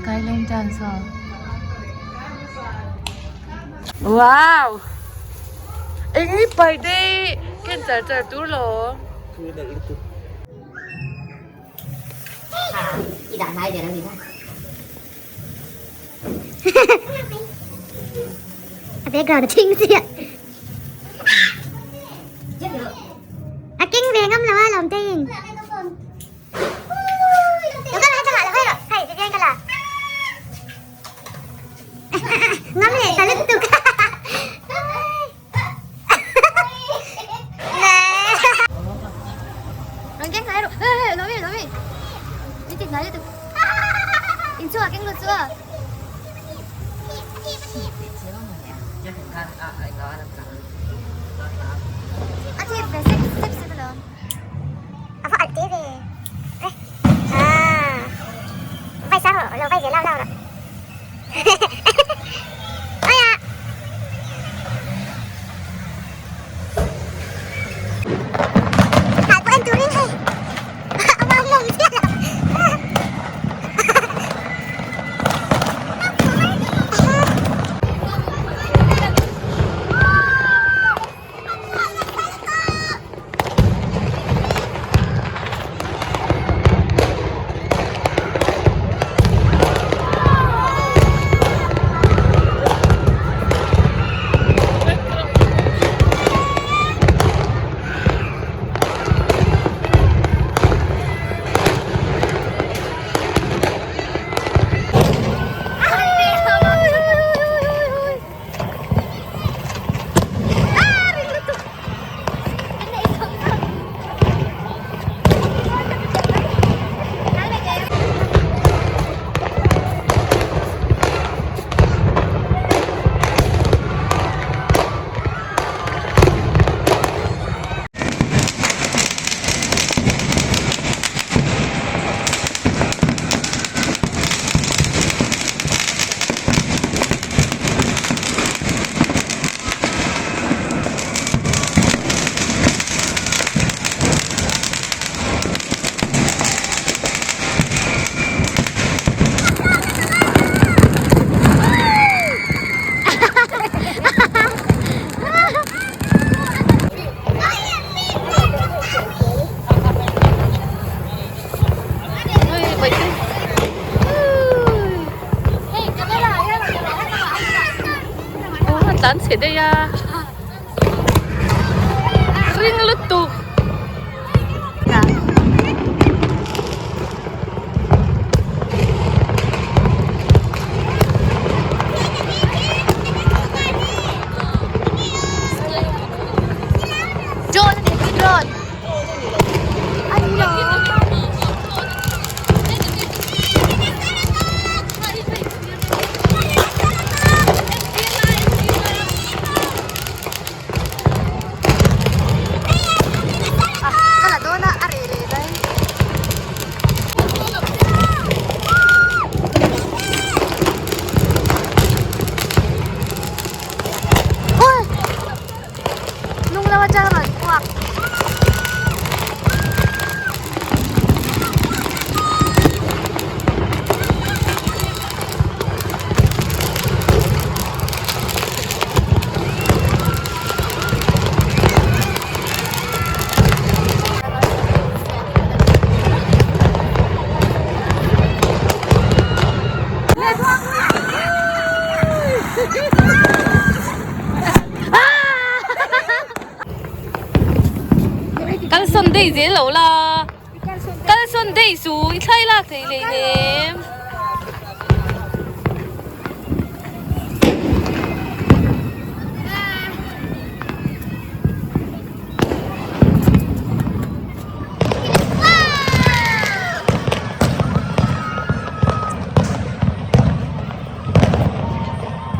Skyline dance aw. Wow! Eng hi birthday ken char char tur lo. A background a thing chiah. A keng ve ngam lo a lawm te in. Ngam leh ta lutuk. Tlan chhe daih a ring lutuk. Drone a ni drone. A ni lo. Ka la dawn a a reh leh daih. Nung lam atang rawn chhuak. Kal sawn daih zel lo la kal sawn daih su i thlai lak thei hlei nem.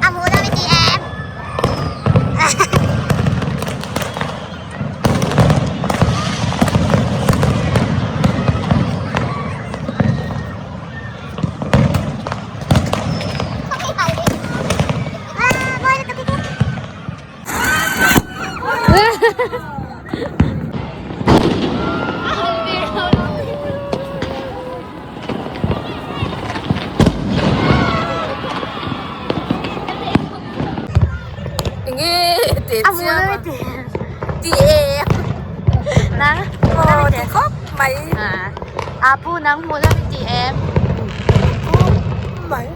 A hmu lo i ti em? A hmuh nawm i ti em? Ti e. Nang? Aw ti khawp mai. A pu nang hmuh nawm i ti em? Khawp mai.